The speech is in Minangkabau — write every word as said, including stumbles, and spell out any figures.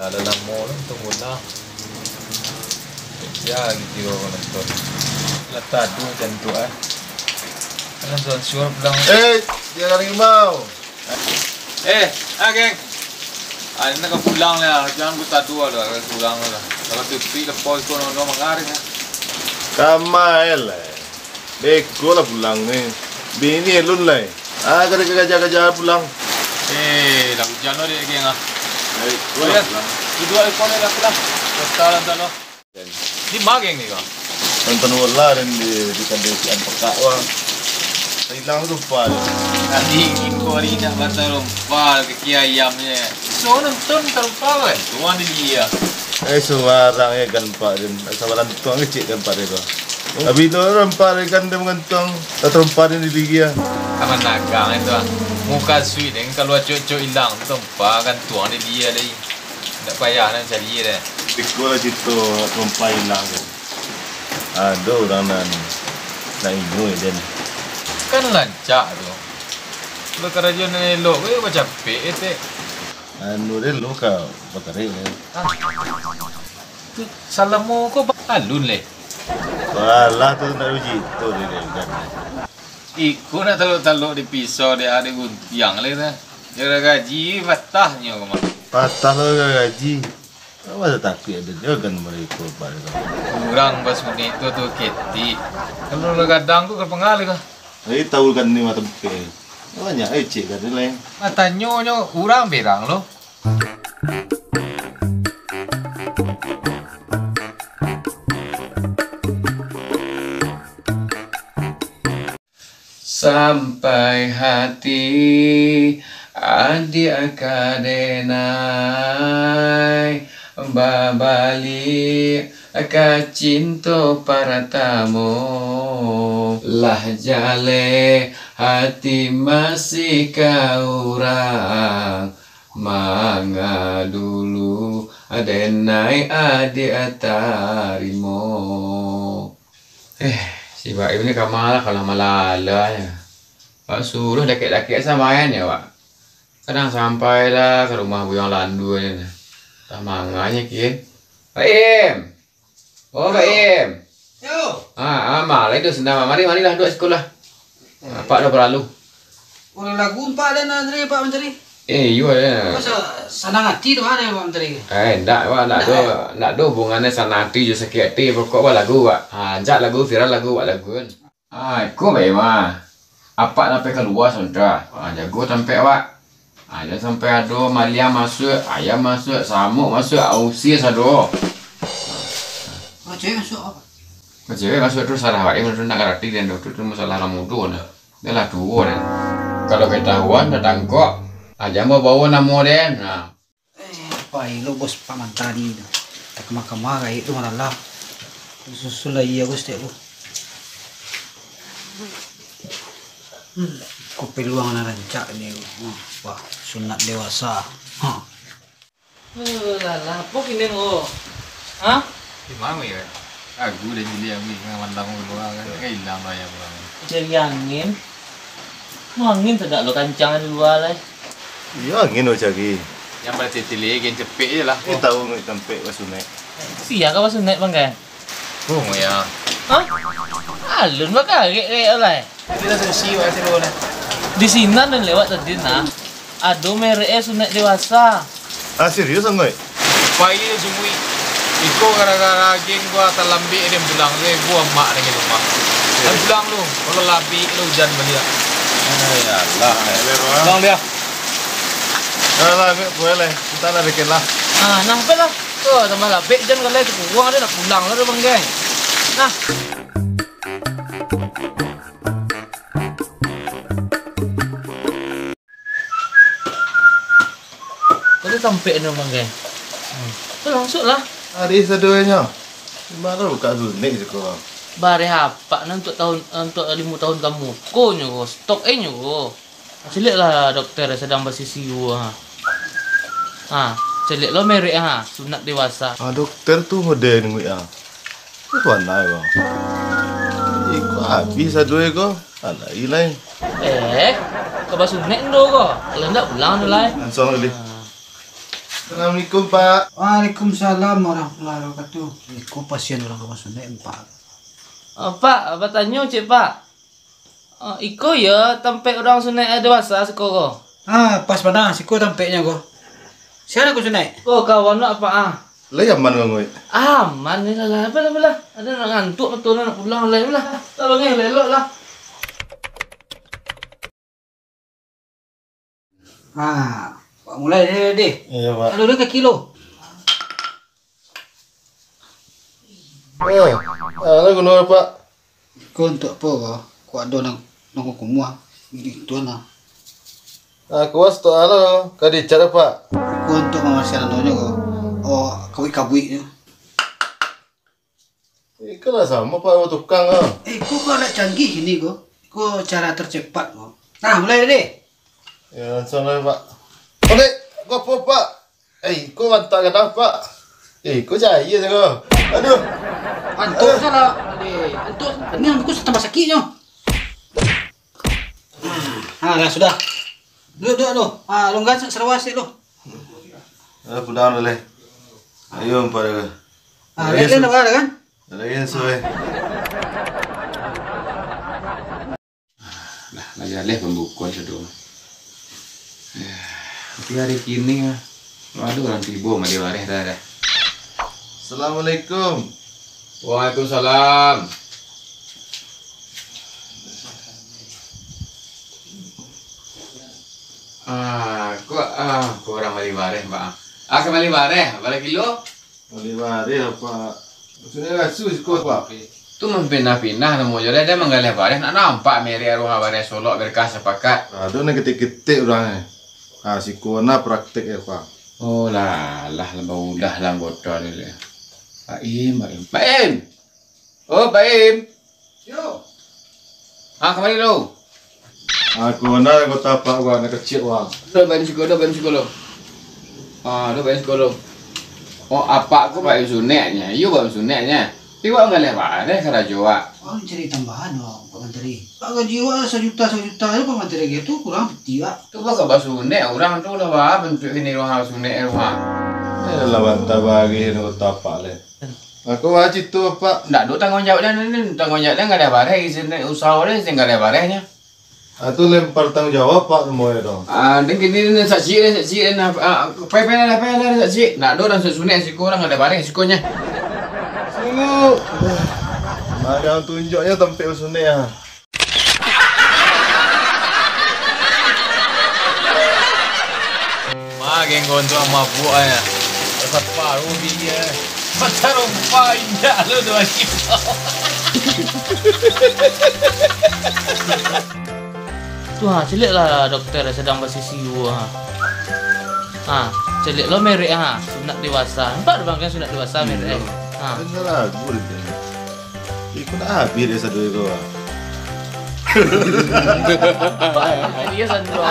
Lah lamo lah nonton bola. Kerja lagi kiro nonton. Lah tadu macam tu, eh. Kan nonton suap pulang. Eh, jangan rimau. Eh, ah, geng. Ah, ini nak pulang lah. Jangan ku tadu lah, pulang lah. Kalau tutup lepas kau nonton mangaring lah. Kamael, eh. Beko lah pulang ni. Bini alun lai. Ah, kada kaja-kaja pulang. Eh, lah hujan lo dek geng ah. Beko lah pulang. Duduak di kono lah pulang. Kota lah entah lo. Di ma geng ni kau? Nonton bola dan di, di kandang si Ampekak wah. Hilang tu lupa dia. Tadi iko hari nak batal lompa ke kia ayamnya. So nonton tak lupa kan? Tuan di dia. Eh, sembarang ya kan Pak Din. Sabaran tuang kecil kan Pak Din tu. Tapi tu orang Pak Din kan dia mengantuang. Tak terumpa dia di dia. Kaman dagang itu ah. Muka sui deng kalau acok-acok hilang tu tempa kan tuang di dia deh. Ndak payah nak cari deh. Iko lah cito tempa hilang tu. Ado urang nan nak inyo den. Kan lancak tu. Kalau karajo nan elok ko bacapek etek. Anu den lo ka bakarik ni. Ah. Tu salamo ko ba-, alun leh. Walah tu nak uji tu dia kan. Iko nak talok-talok di pisau dek ade guntiang leh dah. Gara gaji patah nyo kama. Patah lo gara gaji. Apa takuik ade nyo kan mereka pada. Urang basunik tu tu ketik. Kalau lah gadang tu kan pengalih kah? Jadi tahu kan ni mata bukti. Banyak eh cik kan ni lain. Matanyo nyo urang berang lo. Sampai hati adiak ka denai babaliak ka cinto paratamo. Lah jaleh hati masih ka urang. Manga dulu, denai adiak tarimo. Eh, si Baim ni kama lah, kalah malala nyo. Wak suruah dakek-dakek sa main nyo, Wak. Kadang sampai lah ka rumah Buyuang Landu nyo. Tah manga nyo kian. Baim! Oh, Baim. Yo. Ah, ah, malai tu sendal. Mari, marilah, duduak siko lah. Eh. Apak dah balalu. Kalau lagu empat dah nak tadi, Pak Menteri. Eh, iyo, ya. Masa sanang hati tu ada, Pak Menteri? Eh, ndak, Pak, ndak Ndak, do, eh? Ndak do hubungannya sanang hati jo sakik hati. Pokok, Pak, lagu, Pak. Ah, jak lagu viral lagu, Pak, lagu kan. Ah, iko bae mah. Apak sampai kalua sabanta. Ah, jago tampek awak. Ah, jan sampai ado maliang masuak, ayam masuak, samuik masuak, usia sado. Kalau cewek masuak apa? Kalau cewek masuak tu salah awak, eh, tu nak karati dan tu, tu masalah anak mudo dah. Dah lah tuo dah. Kalau ketahuan, dah tangkok, ah, jan babawa namo den. Nah. Eh, pai lo bos Pak Mantari tu. Tak kama-kama gaek tu malalah. Susul lah iya bos tek tu. Hmm, ko peluang nan rancak ni. Wah, sunat dewasa. Ha. Eh, lah, lah, apo kini ko? Ha? Di mano ya? Lagu dah jadi angin, kan mandang keluar kan, kan hilang lah ya pulang. Cari angin. Mau angin sadak lo kancang di lua lai. Iyo, angin lo cari. Yang pada titili, angin cepek je lah. Ni tahu nggak sampai basunek. Sia ka basunek, Bang, kan? Oh, ya. Hah? Alun bakarek-rek lai. Di sinan dan lewat tadi nah. Ado merek e sunek dewasa. Ah, serius, Anggoy? Pai sungguih. Iko gara-gara geng gua talambek dia pulang, dia gua mak dengan rumah. Dan pulang lu, kalau labik lu hujan baliak. Ai, alah. Pulang dia. Alah, Anggoy, boleh lah. Entah lah, bikin lah. Ah, nah, apa lah? Tuh, tambah labik hujan kalau itu kurang dia nak pulang lah, Bang Geng. Nah. Kau tu tampek ni, Bang Geng. Hmm. Tu langsung lah. Hari sadonyo. Baru buka sunik siko. Bareh apak ni untuk tahun, untuk limo tahun kamukonyo ko. Stok e nyo ko. Caliak lah dokter sadang basisiu ha. Ha, caliak lo merek ha, sunat dewasa. Ah, dokter tu model ni ha. Tu tuan lah bang. Iko habis ado iko. Alai lai. Eh, ka basunek ndo ko? Kalau ndak pulang ndo lai. Langsung lagi. Ha. Assalamualaikum, Pak. Waalaikumsalam warahmatullahi wabarakatuh. Iko pasian urang rumah sunek, Pak. Ah, Pak, batanyo ciek, Pak. Ah, iko yo tampek urang sunek dewasa siko ko? Ah, pas bana, siko tampeknyo ko. Sia nan ka sunek? Ko kawan wak, Pak, ah. Lai aman, Ngoi? Aman ni lah, lah. Apalah, apalah. Ado nak ngantuak, batua nak pulang lai lah. Tolong, eh, elok lah. Ha, Pak mulai deh, deh. Iyo, Pak. Aduh, deh, kaki lo. Oh, alah guno, Pak. Ko untuak apo ko? Ko ado nan, nan kumuah, gitu lah. Ah, kuas tu alah, ka dicat, Pak. Ko untuak mambarasiahan anonyo ko. Oh, kabuik-kabuiknyo. Iko lah samo, Pak, jo tukang, ah. Eh, iko ko alat canggih kini ko. Iko cara tercepat ko. Nah, mulai deh. Yo, langsung lah, Pak. Oke, ko apo, Pak? Eh, iko mantak gadang, Pak. Eh, iko cair sajo. Aduh. Antuk salah. Eh, antuk. Ini aku tambah sakitnyo. Ah, lah, sudah. Duduak, duduak, tu. Ah, longgar sarawa sik tu. Ah, pulang dah, leh. Ayo, empat dah. Ah, leh, leh, dah, dah, kan? Lagi suai. Lah, lah jaleh pambukuan sado. Tapi hari kini, ah, ado urang tibo malibareh dah, dah. Assalamualaikum. Waalaikumsalam. Ah, ko, ah, ko urang malibareh, Pak. Ah, ka malibareh, bara kilo? Malibareh, Pak. Mukasuiknyo raso siko, Pak. Tu mampinah-pinah namo jo, dah, dah manggaleh bareh, nak nampak merek aruha bareh Solok, Berkah, Sapakat. Ado nan ketek-ketek urang, eh. Ah, siko nah praktek, eh, Pak. Oh, lah, lah, lah, baulah lah anggota ni, leh. Pak Im, Pak Im. Pak Im! Oh, Pak Im! Yo. Ah, kamari lu. Aku nak anggota apak gua, anak kecil gua. Duduak, Pak Im, siko, duduak, Pak Im, siko lu. Ah, duduak, Pak Im, siko lu. Oh, apak ku Pak Im suneknyo. Iyo, Pak Im suneknyo. Tapi wak manggaleh bareh karajo wak. Wak mancari tambahan, wak, Pak Mantari. Wak gaji wak sajuta, sajuta ajo, Pak Mantari, gitu, kurang piti, wak. Tu wak ka basunek urang tu lah, wak, bantuak kini rumah sunek rumah. Eh, lah bantah bareh anggota apak leh. Aku wajib tu, Pak. Ndak ado tangguang jawab dah, ni, ni, tangguang jawab dah, nggak ado bareh, isi ni usaha dah, isi nggak ado barehnyo. Ah, tu lempar tangguang jawab, Pak, namonyo tu. Ah, dan kini ni saksi dah, saksi dah, nah, ah, pai, pai lah, pai lah, saksi. Ndak ado urang sunek siko, urang nggak ado bareh sikonyo. Sungguh. Magang tunjuaknyo tampek basunek, ah. Wah, geng gondrong mabuk ai. Saparuah bia. Matarumpah indak lo tu, anjing. Tu ha, caliak lah dokter sadang basisiu ha. Ha, caliak lo merek ha, Sunat Dewasa. Nampak tu bang kan Sunat Dewasa merek eh. Ha. Dengar lagu dia. Iko nak habis dia sadoi ko. Dia sandro.